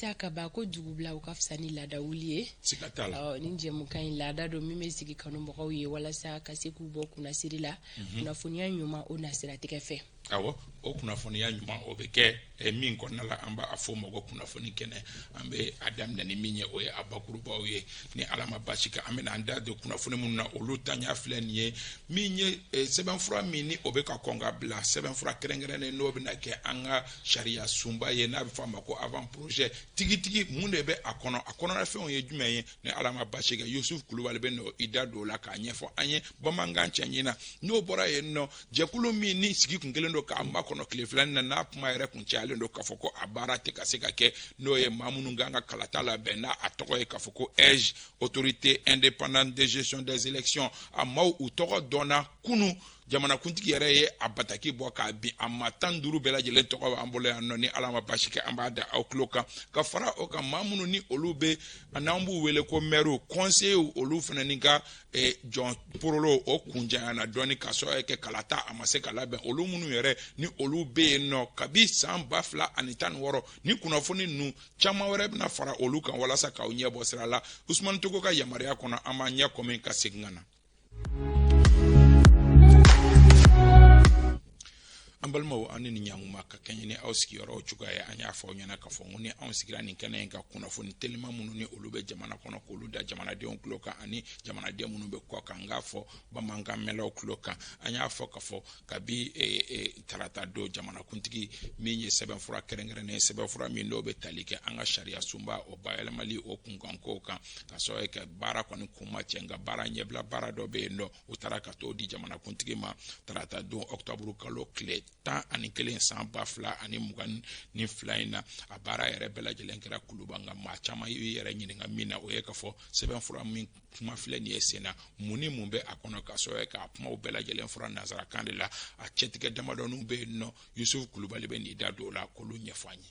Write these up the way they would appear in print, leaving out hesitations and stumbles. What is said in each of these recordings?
Isa Kaba ko dugubila o ka fisa ni laada wuli ye. Siga t'a la. Nin jɛmukan in laada don min bɛ sigi kanubagaw ye walasa ka se k'u bɔ kunnasiri la, kunnafoniya ɲuman o nasiratigɛ fɛ. Awɔ, o kunnafoniya ɲuman o bɛ kɛ min kɔnɔna la, an b'a fɔ o ma ko kunnafoni kɛnɛ. An bɛ a daminɛ ni min ye, o ye a bakurubaw ye. Ni Ala ma basi kɛ, an bɛna an da don kunnafoni minnu na, olu taɲa filɛ nin ye. Min ye sɛbɛnfura min ni o bɛ ka kɔn ka bila, sɛbɛnfura kɛrɛnkɛrɛnnen n'o bɛna kɛ an ka sariya sunba ye, n'a bɛ fɔ a ma ko avant projet tigitigi, mun de bɛ a kɔnɔ, a kɔnɔnafɛnw ye jumɛn ye? Ni Ala ma basi kɛ, Yusuf Kulubali bɛ n'o i da don o la k'a ɲɛfɔ an ye bamanankan cɛɲi na. N'o bɔra yen nɔ, jɛkulu min ni sigi kun kelen don k'a makɔnɔ tile filanin na, n'a kuma yɛrɛ kun cayalen don k'a fɔ ko a baara tɛ ka se ka kɛ, n'o ye maa minnu kan ka kalata labɛn, n'a a tɔgɔ ye k'a fɔ ko AIGE, autorité indépendante de gestion des élections, a maaw u tɔgɔ dɔnna kunu. Jamanakuntigi yɛrɛ ye a bataki bɔ k'a bin, a maa 15 bɛɛ lajɛlen tɔgɔ b'an bolo yan nɔ. Ni Ala ma basi kɛ, an b'a da aw tulo kan. Ka fara o kan, maa minnu ni olu bɛ, n'an b'u wele ko maires, conseillers, olu fana ni ka jɔn porolo o kunjanyana dɔɔni ka sɔrɔ kɛ kalata a ma se ka labɛn. Olu minnu yɛrɛ ni olu bɛ yen nɔ kabi san 2016, ni kunnafoni ninnu caman wɛrɛ bɛna fara olu kan walasa k'aw ɲɛ bɔ sira la. Usumani Togo ka yamaruya kɔnɔ, an b'an ɲɛ kɔmi ka segin ka na. An balimaw, an ni nin ɲankuma ka kɛɲɛ ni aw sigiyɔrɔw cogoya ye. An y'a fɔ aw ɲɛna k'a fɔ ko ni anw sigira nin kɛnɛ in ka kunnafoni telima minnu ni olu bɛ jamana kɔnɔ, k'olu da jamanadenw tulo kan ani jamanaden minnu bɛ kɔ kan, n k'a fɔ bamanankan mɛnlaw tulo kan. An y'a fɔ k'a fɔ kabi tarata don, jamanakuntigi min ye sɛbɛnfura kɛrɛnkɛrɛnnen, sɛbɛnfura min n'o bɛ tali kɛ an ka sariya sunba o bayɛlɛmali o kunkankow kan, ka sababu kɛ baara kɔni kun ma cɛ, nka baara ɲɛbila baara dɔ bɛ yen nɔ, u taara ka t'o di jamanakuntigi ma tarata don ɔkutɔburu kalo tile 11 san 2022 in na. A baara yɛrɛ bɛɛ lajɛlen kɛra Kuluba, nka maa caman y'i yɛrɛ ɲininka min na, o ye k'a fɔ sɛbɛnfura min kuma filɛ nin ye sen na, mun ni mun bɛ a kɔnɔ, ka sababu kɛ a kumaw bɛɛ lajɛlen fɔra nansarakan de la. A cɛtigɛ damadɔninw bɛ yen nɔ, Yusuf Kulubali bɛ n'i da don o la k'olu ɲɛfɔ an ye.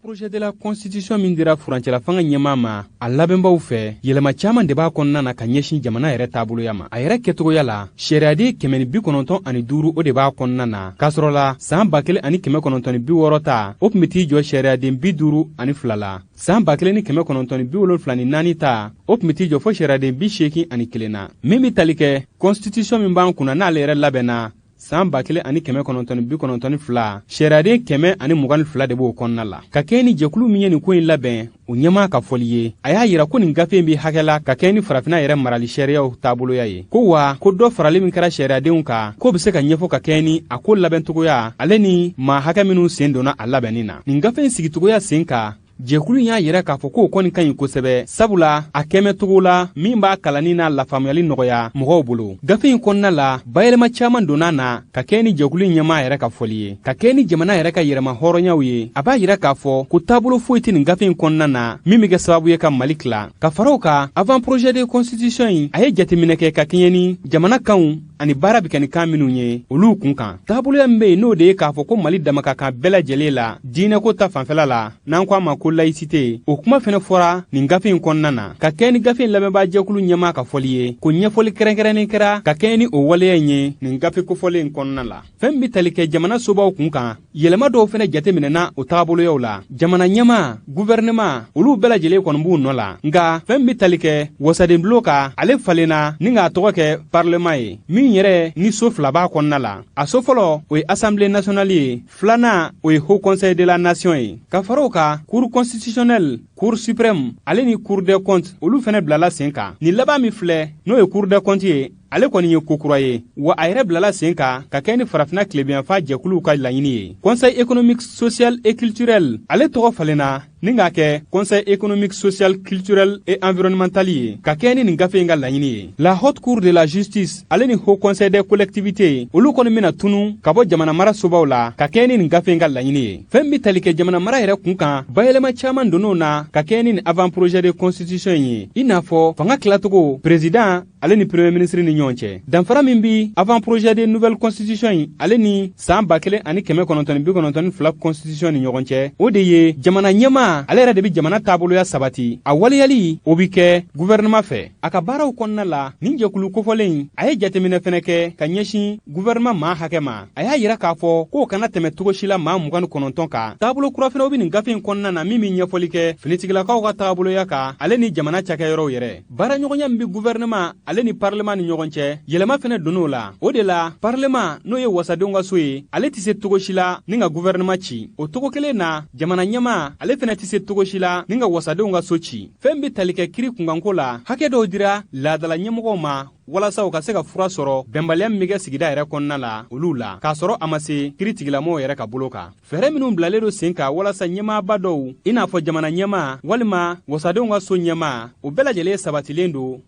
Projet de la constitution min dira furancɛla fanga ɲɛmaa ma a labɛnbaw fɛ, yɛlɛma caman de b'a kɔnɔna na ka ɲɛsin jamana yɛrɛ taaboloya ma. A yɛrɛ kɛcogoya la, sariyaden 195, o de b'a kɔnɔna na, k'a sɔrɔ la san 1960 ta, o tun bɛ t'i jɔ sariyaden 52 la. San 1974 ta, o tun bɛ t'i jɔ fo sariyaden 81 na. Min bɛ tali kɛ constitution min b'an kunna, n'ale yɛrɛ labɛnna san 1992, sariyaden 122 de b'o kɔnɔna la. Ka kɛɲɛ ni jɛkulu min ye nin ko in labɛn, o ɲɛmaa ka fɔli ye, a y'a yira ko nin gafe in bɛ hakɛ la ka kɛɲɛ ni farafinna yɛrɛ marali sariyaw taaboloya ye, ko wa ko dɔ farali min kɛra sariyadenw kan, k'o bɛ se ka ɲɛfɔ ka kɛɲɛ ni a ko labɛncogoya ale ni maa hakɛ minnu sen donna a labɛnni na. Nin gafe in sigicogoya sen kan, jɛkulu in y'a yira k'a fɔ k'o kɔni ka ɲi kosɛbɛ, sabula a kɛmɛ cogo la min b'a kalanni n'a lafaamuyali nɔgɔya mɔgɔw bolo. Gafe in kɔnɔna la, bayɛlɛma caman donna na ka kɛ ni jɛkulu in ɲɛmaa yɛrɛ ka fɔli ye, ka kɛ ni jamana yɛrɛ ka yɛrɛma hɔrɔnyaw ye. A b'a yira k'a fɔ ko taabolo foyi tɛ nin gafe in kɔnɔna na min bɛ kɛ sababu ye ka Mali tila. Ka fara o kan, avant projet de constitution in, a ye jateminɛ kɛ ka kɛɲɛ ni jamana kanw ani baara bɛ kɛ ni kan minnu ye, olu kun kan. Taaboloya min bɛ yen, n'o de ye k'a fɔ ko Mali dama ka kan bɛɛ lajɛlen la diinɛko ta fanfɛla la, n'an ko a ma ko laïcité, o kuma fɛnɛ fɔra nin gafe in kɔnɔna na. Ka kɛɲɛ ni gafe in lamɛnbaa jɛkulu ɲɛmaa ka fɔli ye, ko ɲɛfɔli kɛrɛnkɛrɛnnen kɛra ka kɛɲɛ ni o waleya in ye nin gafe kofɔlen in kɔnɔna la. Fɛn min bɛ tali kɛ jamana sobaw kun kan, yɛlɛma dɔw fɛnɛ jateminɛna o taaboloyaw la. Jamana ɲɛmaa, gouvernement, olu bɛɛ lajɛlen kɔni b'u nɔ la, nka fɛn min bɛ tali kɛ wasadenbulon kan, ale falenna ni k'a tɔgɔ kɛ parlement ye, min yɛrɛ ni so fila b'a kɔnɔna la. A so fɔlɔ, o ye assemblée nationale ye, filanan, o ye haut conseil de la nation ye. Ka fara o kan, cour constitutionnelle, cour suprême ale ni cour des comptes, olu fɛnɛ bilala sen kan. Nin laban min filɛ, n'o ye cour des comptes ye, ale kɔni ye ko kura ye wa, a yɛrɛ bilala sen kan ka kɛ ni farafinna tilebinyanfan jɛkuluw ka laɲini ye. Conseil économique, social et culturel, ale tɔgɔ falenna ni k'a kɛ conseil économique, social, culturel et environnemental ye, ka kɛ ni nin gafe in ka laɲini ye. La haute cour de la justice ale ni haut conseil des collectivités, olu kɔni bɛna tunu ka bɔ jamana mara sobaw la ka kɛ ni nin gafe in ka laɲini ye. Fɛn bɛ tali kɛ jamana mara yɛrɛ kun kan, bayɛlɛma caman donn'o na ka kɛ ni nin avant projet de constitution ye, i n'a fɔ fanga tilacogo président ale ni premier ministre ni ɲɔgɔn cɛ. Danfara min bi avant projet de nouvelle constitution in ale ni san 1992 constitution ni ɲɔgɔn cɛ, o de ye jamana ɲɛmaa Parlement ale yɛrɛ de bɛ jamana taaboloya sabati, a waleyali o bɛ kɛ gouvernement fɛ. A ka baaraw kɔnɔna la, nin jɛkulu kofɔlen in, a ye jateminɛ fɛnɛ kɛ ka ɲɛsin gouvernement maa hakɛ ma. A y'a yira k'a fɔ k'o kana tɛmɛ cogo si la maa 29 kan. Taabolo kura fɛnɛw bɛ nin gafe in kɔnɔna na min bɛ ɲɛfɔli kɛ finitigilakaw ka taaboloya kan, ale ni jamana cakɛyɔrɔw yɛrɛ. Baaraɲɔgɔnya min bɛ gouvernement ale ni parlement ni ɲɔgɔn cɛ, yɛlɛma fɛnɛ donn'o la. O de la, parlement, n'o ye wasadenw ka so ye, ale tɛ se cogo si la ni ka gouvernement ci. O togo kelen na, jamana ɲɛmaa ale fɛnɛ tɛ se cogo si la ni ka wasadenw ka so ci. Fɛn bɛ tali kɛ kiri kunkanko la, hakɛ dɔw dira laadala ɲɛmɔgɔw ma walasa u ka se ka fura sɔrɔ bɛnbaliya min bɛ kɛ sigida yɛrɛ kɔnɔna la olu la, k'a sɔrɔ a ma se kiri tigilamɔgɔw yɛrɛ ka bolo kan. Fɛɛrɛ minnu bilalen don sen kan walasa ɲɛmaaba dɔw, i n'a fɔ jamana ɲɛmaa walima wasadenw ka so ɲɛmaa, o bɛɛ lajɛlen sabatilen don.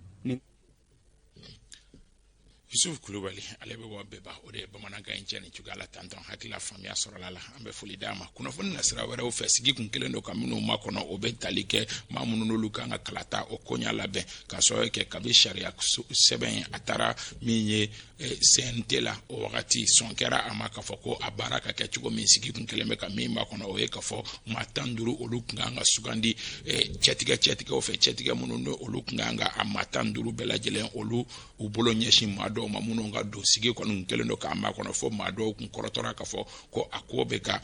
Yusuf Kulubali, ale bɛ bɔ Bɛba, o de ye bamanankan in cɛ ni cogoya la tantɔn. Hakilila faamuya sɔrɔla la, an bɛ foli d'a ma. Kunnafoni na sira wɛrɛw fɛ, sigi kun kelen don ka minnu makɔnɔ, o bɛ tali kɛ maa minnu n'olu kan ka kalata o koɲa labɛn, k'a sababu kɛ kabi sariya sɛbɛn a taara min ye CNT la, o wagati sɔn kɛra a ma k'a fɔ ko a baara ka kɛ cogo min. Sigi kun kelen bɛ ka min makɔnɔ, o ye k'a fɔ maa 15 olu kun kan ka sugandi cɛtigɛw fɛ, cɛtigɛ minnu n'olu olu kun kan ka a maa 15 bɛɛ lajɛlen olu u bolo ɲɛsin maa dɔw ma minnu ka don. Sigi kɔni kelen don k'a makɔnɔ fo maa dɔw kun kɔrɔtɔra k'a fɔ ko a ko bɛ ka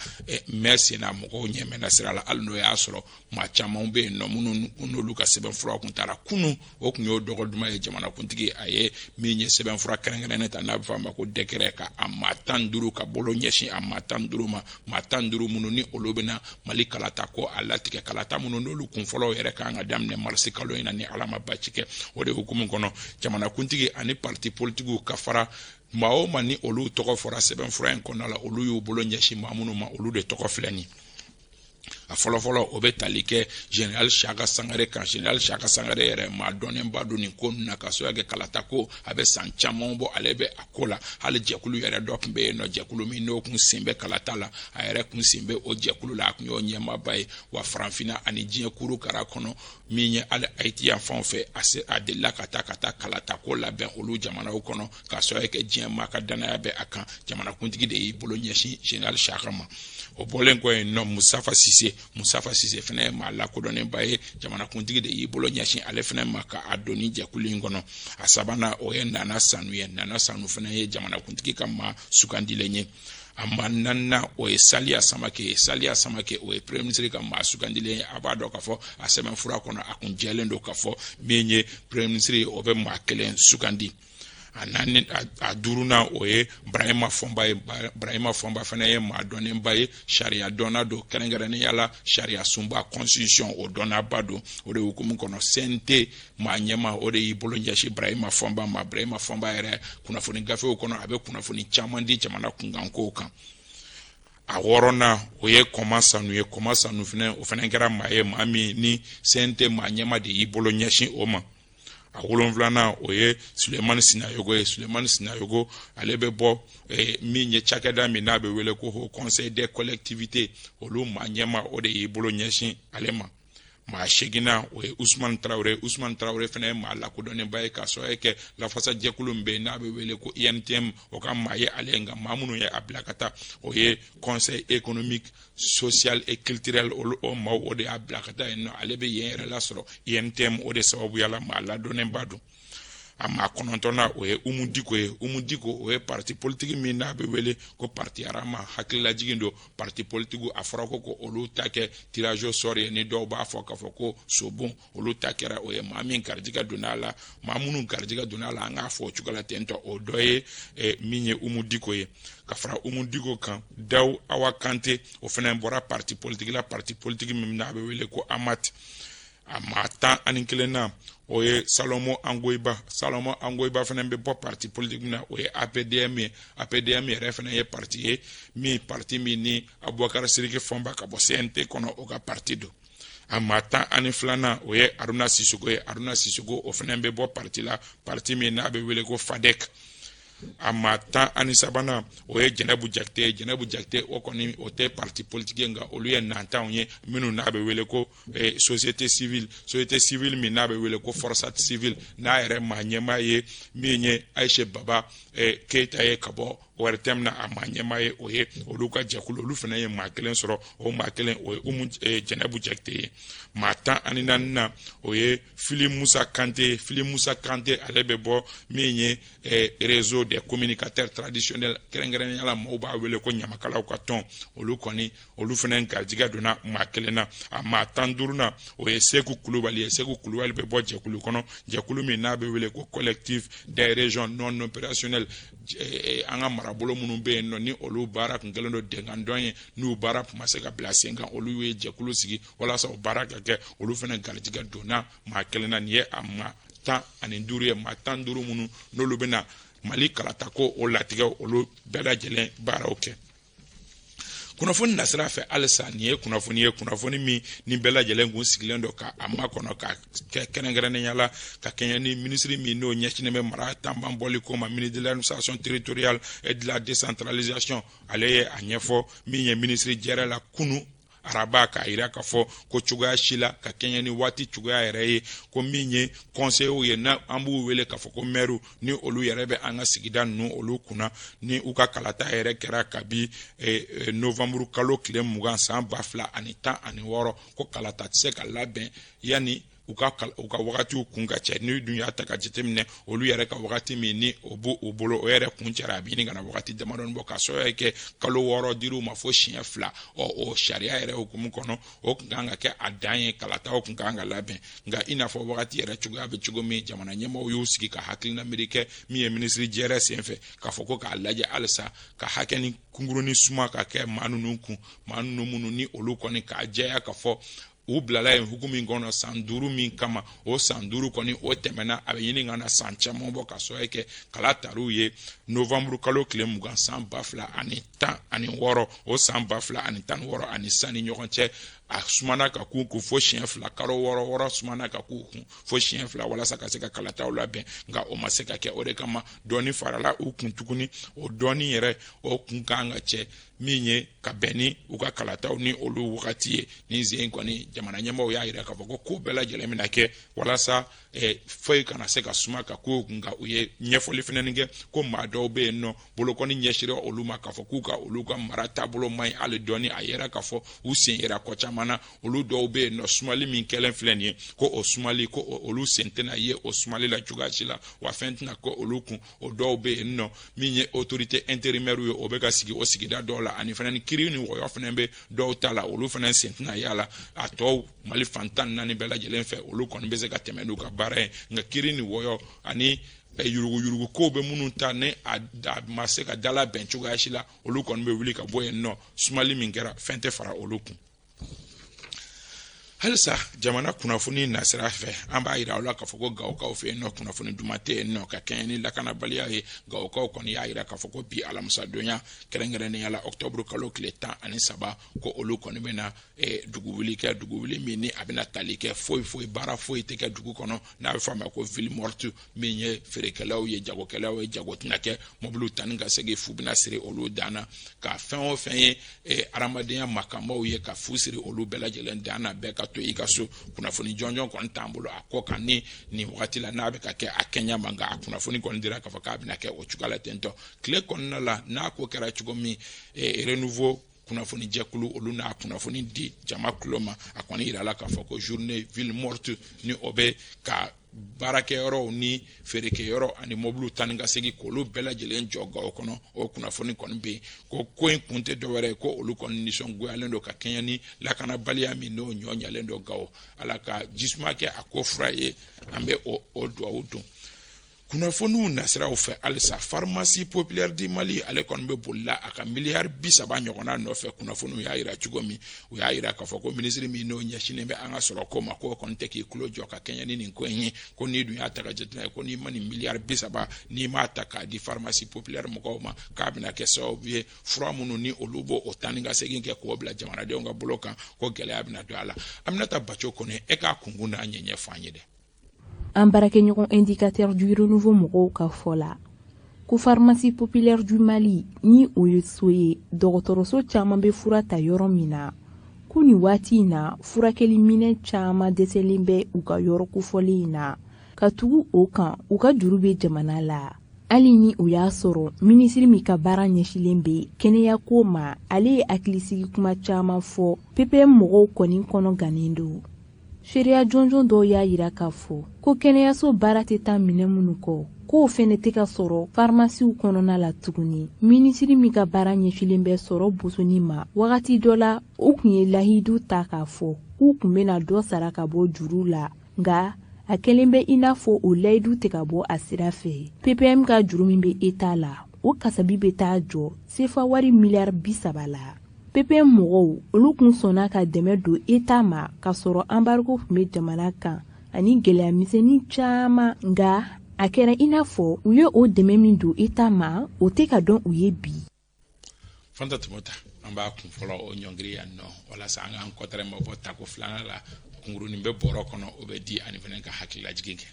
mɛn sen na, mɔgɔw ɲɛ mɛnna sira la, hali n'o y'a sɔrɔ maa caman bɛ yen nɔ minnu n'olu ka sɛbɛnfura kun taara kunun. O kun y'o dɔgɔ duman ye. Jamanakuntigi a ye min ye sɛbɛnfura kɛrɛnkɛrɛnnen ta, n'a bɛ fɔ a ma ko décret, ka a maa 15 ka bolo ɲɛsin a maa 15 ma, maa 15 minnu ni olu bɛna Mali kalata ko a latigɛ, kalata minnu n'olu kun fɔlɔw yɛrɛ kan ka daminɛ marisi kalo in na ni Ala ma basi kɛ. O de hukumu kɔnɔ, jamanakuntigi ani parti politigiw ka fara maa o ma ni olu tɔgɔ fɔra sɛbɛnfura in kɔnɔna la, olu y'u bolo ɲɛsin maa minnu ma, olu de tɔgɔ filɛ nin. A fɔlɔfɔlɔ, o bɛ tali kɛ général Siaka Sangare kan. Général Siaka Sangare yɛrɛ, maa dɔnnenba don nin ko ninnu na, ka sababu kɛ kalata ko a bɛ san caman bɔ ale bɛ a ko la. Hali jɛkulu yɛrɛ dɔ tun bɛ yen nɔ, jɛkulu min n'o kun sen bɛ kalata la, a yɛrɛ kun sen bɛ o jɛkulu la, a kun y'o ɲɛmaaba ye. Wa Farafinna ani diɲɛ kuru kara kɔnɔ, min ye hali Haïti yan fanw fɛ, a se a delila ka taa kalata ko labɛn olu jamanaw kɔnɔ, k'a sababu kɛ diɲɛ maa ka danaya bɛ a kan. Jamanakuntigi de y'i bolo ɲɛsin général Siaka ma. O bɔlen kɔ yen nɔ, Musafa Sise, Musafa Sise fana ye maa lakodɔnnenba ye. Jamanakuntigi de y'i bolo ɲɛsin ale fana ma ka a don ni jɛkulu in kɔnɔ. A sabanan, o ye Nana Sanu ye. Nana Sanu fana ye jamanakuntigi ka maa sugandilen ye. A maa naaninan, o ye Saliya Samake ye. Saliya Samake, o ye premier ministre ka maa sugandilen ye. A b'a dɔn k'a fɔ a sɛbɛnfura kɔnɔ, a kun jɛlen don k'a fɔ min ye premier ministre ye, o bɛ maa kelen sugandi. A naani, a duurunan, o ye Brahima Fɔnba ye. Brahima Fɔnba fana ye maa dɔnnenba ye, sariya dɔnna don, kɛrɛnkɛrɛnnenya la sariya sunba constitution o dɔnnaba don. O de hukumu kɔnɔ, CNT maa ɲɛma, o de y'i bolo ɲɛsin Brahima Fɔnba ma. Brahima Fɔnba yɛrɛ, kunnafoni gafew kɔnɔ, a bɛ kunnafoni caman di jamana kunkankow kan. A wɔɔrɔnan, o ye Kɔma Sanu ye. Kɔma Sanu fana, o fana kɛra maa ye, maa min ni CNT maa ɲɛma de y'i bolo ɲɛsin o ma. A wolonfilanan, o ye Sulemani Sinayogo ye. Sulemani Sinayogo, ale bɛ bɔ min ye cakɛda min n'a bɛ wele ko Haut Conseil des collectivités, olu maa ɲɛma, o de y'i bolo ɲɛsin ale ma. Maa seginna, o ye Usumani Tarawele. Usumani Tarawele fana ye maa lakodɔnnenba ye, k'a sababu kɛ lafasajɛkulu min bɛ yen n'a bɛ wele ko UNTM, o ka maa ye ale ye. Nka maa minnu ye a bila ka taa, o ye Conseil économique, social et culturel, olu o maaw, o de y'a bila ka taa yen nɔ. Ale bɛ yen yɛrɛ lasɔrɔ UNTM o de sababuya la. Maa ladɔnnenba don. A maa kɔnɔntɔnna, o ye Umu Diko ye. Umu Diko, o ye parti politique min n'a bɛ wele ko parti Arama. Hakililajigin don, parti politique a fɔra ko olu ta kɛ tirage au sort ye, ni dɔw b'a fɔ k'a fɔ ko sobon, olu ta kɛra o ye. Maa min garijɛgɛ donna a la, maa minnu garijɛgɛ donna a la, an k'a fɔ o cogo la ten tɔ, o dɔ ye min ye Umu Diko ye. Ka fara Umu Diko kan, Dawu Awa Kante, o fana bɔra parti politique la, parti politique min n'a bɛ wele ko Amat. A maa 11nan, o ye Salomo Angoyiba. Salomo Angoyiba fana bɛ bɔ parti politique min na, o ye APDM ye. APDM yɛrɛ fana ye parti ye min, parti min ni Abubakar Siriki Fɔnba ka bɔ CNT kɔnɔ, o ka parti don. A maa 12nan, o ye Aruna Sisoko ye. Aruna Sisoko, o fana bɛ bɔ parti la, parti min n'a bɛ wele ko FADEC. A maa 13nan, o ye Jɛnɛbu Jakite ye. Jɛnɛbu Jakite, o kɔni o tɛ parti politique ye, nka olu ye nantanw ye minnu n'a bɛ wele ko société civile, société civile min n'a bɛ wele ko Forsat civile, n'a yɛrɛ maa ɲɛmaa ye min ye Ayise Baba Keyita ye ka bɔ ORTM na, a maa ɲɛmaa ye o ye. Olu ka jɛkulu, olu fana ye maa kelen sɔrɔ. O maa kelen, o ye Umu Jɛnɛbu Jakite ye. Maa 14nan na, o ye Fili Musa Kante. Fili Musa Kante, ale bɛ bɔ min ye Réseau des communicateurs traditionnels, kɛrɛnkɛrɛnnenya la maaw b'a wele ko ɲamakalaw ka tɔn. Olu kɔni, olu fana garijɛgɛ donna maa kelen na. A maa 15nan, o ye Seku Kulubali ye. Seku Kulubali bɛ bɔ jɛkulu kɔnɔ, jɛkulu min n'a bɛ wele ko Collectif des régions non opérationnelles. An ka marabolo minnu bɛ yen nɔ, ni olu baara kun kɛlen don dɛngandɔn ye, n'u baara tun ma se ka bila sen kan, olu ye jɛkulu sigi walasa o baara ka kɛ. Olu fana garijɛgɛ donna maa kelen na. Nin ye a maa 15 ye, maa 15 minnu n'olu bɛna Mali kalata ko o latigɛ, olu bɛɛ lajɛlen baaraw kɛ. Kunnafoni nasira fɛ halisa, nin ye kunnafoni ye, kunnafoni min ni bɛɛ lajɛlen kun sigilen don ka a makɔnɔ ka kɛ, kɛrɛnkɛrɛnnenya la ka kɛɲɛ ni minisiri min n'o ɲɛsinnen bɛ mara tanban bɔli ko ma, ministre de l'Administration territoriale et de la Décentralisation. Ale ye a ɲɛfɔ min ye minisiri jɛrɛ la kunu araba, k'a yira k'a fɔ ko cogoya si la, ka kɛɲɛ ni waati cogoya yɛrɛ ye, ko min ye conseillers ye, na an b'u wele k'a fɔ ko maires, ni olu yɛrɛ bɛ an ka sigida ninnu olu kunna, ni u ka kalata yɛrɛ kɛra kabi novembre kalo tile 20 san 2016, ko kalata tɛ se ka labɛn yanni u ka wagatiw kun ka cɛ. N'u dun y'a ta ka jateminɛ, olu yɛrɛ ka wagati min ni o b'u u bolo, o yɛrɛ kun cɛra, a bɛ ɲini ka na wagati damadɔni bɔ, ka sababu kɛ kalo 6 dir'u ma fo siɲɛ fila. Ɔ, o sariya yɛrɛ hukumu kɔnɔ, o kun kan ka kɛ a dan ye, kalataw kun kan ka labɛn. Nka i n'a fɔ wagati yɛrɛ cogoya bɛ cogo min, jamana ɲɛmaaw y'u sigi ka hakilina miiri kɛ min ye minisiri jɛrɛ sen fɛ, k'a fɔ ko k'a lajɛ halisa ka hakɛ ni kunkurunin suma ka kɛ maa ninnu kun, maa ninnu minnu ni olu kɔni k'a jɛya k'a fɔ u bilala yen hukumu min kɔnɔ san 5 min kama, o san 5 kɔni o tɛmɛna, a bɛ ɲini ka na san caman bɔ, ka sababu kɛ kala tar'u ye novembre kalo tile 20 san 2016. O san 2016 ani san ni ɲɔgɔn cɛ, a sumana ka k'u kun fo siɲɛ fila, kalo 6 6 sumana ka k'u kun fo siɲɛ fila, walasa ka se ka kalataw labɛn, nka o ma se ka kɛ. O de kama dɔɔni farala u kun tuguni. O dɔɔni yɛrɛ, o kun kan ka cɛ min ye ka bɛn ni u ka kalataw ni olu wagati ye. Nin sen kɔni, jamana ɲɛmaaw y'a yira k'a fɔ ko ko bɛɛ lajɛlen bɛna kɛ walasa foyi kana se ka suma ka k'u kun. Nka u ye ɲɛfɔli fɛnɛ kɛ ko maa dɔw bɛ yen nɔ, bolokɔni ɲɛsira olu ma k'a fɔ k'u ka olu ka mara taabolo man ɲi hali dɔɔni. A yera k'a fɔ u sen yera ko caman na. Olu dɔw bɛ yen nɔ, sumali min kɛlen filɛ nin ye, ko o sumali, ko olu sen tɛna ye o sumali la cogoya si la, wa fɛn tɛna kɛ olu kun. O dɔw bɛ yen nɔ min ye autorité intérimaire ye, o bɛ ka sigi o sigida dɔw la, ani fɛnɛ ni kiiri ni wɔyɔ fɛnɛ bɛ dɔw ta la, olu fɛnɛ sen tɛna y'a la. A tɔw, Mali fan 14 bɛɛ lajɛlen fɛ, olu kɔni bɛ se ka tɛmɛ n'u ka baara ye. Nka kiiri ni wɔyɔ ani yuruguyurugu kow bɛ minnu ta, ni a ma se ka dala bɛn cogoya si la, olu kɔni bɛ wuli ka bɔ yen nɔ. Sumali min kɛra, fɛn tɛ fara olu kun. Halisa jamana kunnafoni nasira fɛ, an b'a yira aw la k'a fɔ ko Gawokaw fɛ yen nɔ, kunnafoni duman tɛ yen nɔ ka kɛɲɛ ni lakanabaliya ye. Gawokaw kɔni y'a yira k'a fɔ ko bi alamisadonya, kɛrɛnkɛrɛnnenya la ɔktɔburu kalo tile 13, ko olu kɔni bɛna dugu wuli kɛ, dugu wuli min ni a bɛna tali kɛ, foyi foyi baara foyi tɛ kɛ dugu kɔnɔ, n'a bɛ fɔ a ma ko ville morte. Min ye feerekɛlaw ye, jagokɛlaw ye, jago tɛna kɛ, mɔbiliw tani ka segin fu bɛna siri olu dan na, ka fɛn o fɛn ye adamadenya makanbaw ye, ka fu siri olu bɛɛ lajɛlen dan na, bɛɛ ka to i ka so. Kunnafoni jɔnjɔn kɔni t'an bolo a kɔ kan ni nin wagati la n'a bɛ ka kɛ a kɛɲɛ ma, nka a kunnafoni kɔni dira k'a fɔ k'a bɛna kɛ o cogoya la ten tɔ tile kɔnɔna la. N'a ko kɛra cogo min, Renouveau kunnafoni jɛkulu, olu n'a kunnafoni di jama kulo ma. A kɔni yirala k'a fɔ ko journée ville morte ni o bɛ ka baarakɛyɔrɔw ni feerekɛyɔrɔ ani mɔbiliw taa ni ka segin k'olu bɛɛ lajɛlen jɔ Gawo kɔnɔ, o kunnafoni kɔni bɛ yen. Ko ko in kun tɛ dɔwɛrɛ ye, ko olu kɔni nisɔngoyalen don ka kɛɲɛ ni lakanabaliya min n'o ɲɔ ɲalen don Gawo. Ala ka jisuma kɛ a ko fura ye, an bɛ o duwawu don. Kunnafoniw nasiraw fɛ halisa, Pharmacie populaire du Mali, ale kɔni bɛ bolila a ka miliyari 30 ɲɔgɔnna nɔfɛ. Kunnafoniw y'a yira cogo min, u y'a yira k'a fɔ ko minisiri min n'o ɲɛsinnen bɛ an ka sɔrɔ ko ma, k'o kɔni tɛ k'i tulo jɔ ka kɛɲɛ ni nin ko in ye, ko n'i dun y'a ta ka jateminɛ, ko n'i ma nin miliyari 30, n'i m'a ta k'a di pharmacie populaire mɔgɔw ma, k'a bɛna kɛ sababu ye, fura minnu ni olu b'o o taa ni ka segin kɛ k'o bila jamanadenw ka bolo kan, ko gɛlɛya bɛna don a la. Aminata Baco kɔni, e k'a kunkun n'a ɲɛ ɲɛfɔ an ye dɛ. An baarakɛɲɔgɔn Indicateur du Renouveau mɔgɔw ka fɔ la, ko Pharmacie populaire du Mali, ni o ye so ye dɔgɔtɔrɔso caman bɛ fura ta yɔrɔ min na, ko nin waati in na, furakɛli minɛn caman dɛsɛlen bɛ u ka yɔrɔ kofɔlen in na. Ka tugu o kan, u ka juru bɛ jamana la. Hali ni o y'a sɔrɔ minisiri min ka baara ɲɛsilen bɛ kɛnɛyako ma, ale ye hakilisigi kuma caman fɔ, PPM mɔgɔw kɔni kɔnɔ gannen don. Seereya jɔnjɔn dɔw y'a yira k'a fɔ ko kɛnɛyaso baara tɛ taa minɛn minnu kɔ, k'o fɛnɛ tɛ ka sɔrɔ farimasiw kɔnɔna la tuguni. Minisiri min ka baara ɲɛsilen bɛ sɔrɔ bosoni ma, wagati dɔ la u tun ye lahidu ta k'a fɔ k'u tun bɛna dɔ sara ka bɔ juru la, nka a kɛlen bɛ i n'a fɔ o layidu tɛ ka bɔ a sira fɛ. PPM ka juru min bɛ Eta la, o kasabi bɛ taa jɔ sefa wari miliyari 30 la. PPM mɔgɔw, olu kun sɔnna ka dɛmɛ don Eta ma k'a sɔrɔ embargo tun bɛ jamana kan ani gɛlɛya misɛnnin caman, nka a kɛra i n'a fɔ u ye o dɛmɛ min don Eta ma, o tɛ ka dɔn u ye bi. Fanta Tumota, an b'a kun fɔlɔ o ɲɔngiri yan nɔ walasa an k'an kɔtɛrɛ mabɔ tako filanan la. Kunkurunin bɛ bɔrɔ kɔnɔ, o bɛ di ani fana ka hakililajigin kɛ.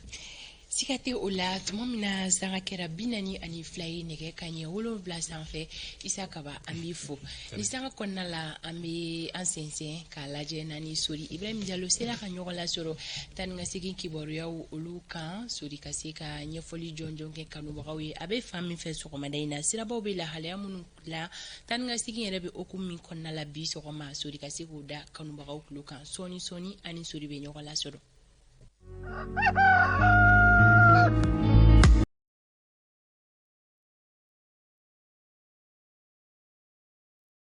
Siga tɛ o la, tuma min na sanga kɛra 42 ye nɛgɛ ka ɲɛ 7 sanfɛ, Isa Kaba, an b'i fo. Ni sanga kɔnɔna la, an bɛ an sɛnsɛn k'a lajɛ n'ani Sori Ibrahim Jalo sera ka ɲɔgɔn lasɔrɔ taa ni ka segin kibaruyaw olu kan. Sori ka se ka ɲɛfɔli jɔnjɔn kɛ kanubagaw ye a bɛ fan min fɛ sɔgɔmada in na, sirabaw bɛ lahalaya minnu la, taa ni ka segin yɛrɛ bɛ hokumu min kɔnɔna la bi sɔgɔma, Sori ka se k'o da kanubagaw tulo kan. Sɔɔni sɔɔni ani Sori bɛ ɲɔgɔn lasɔrɔ.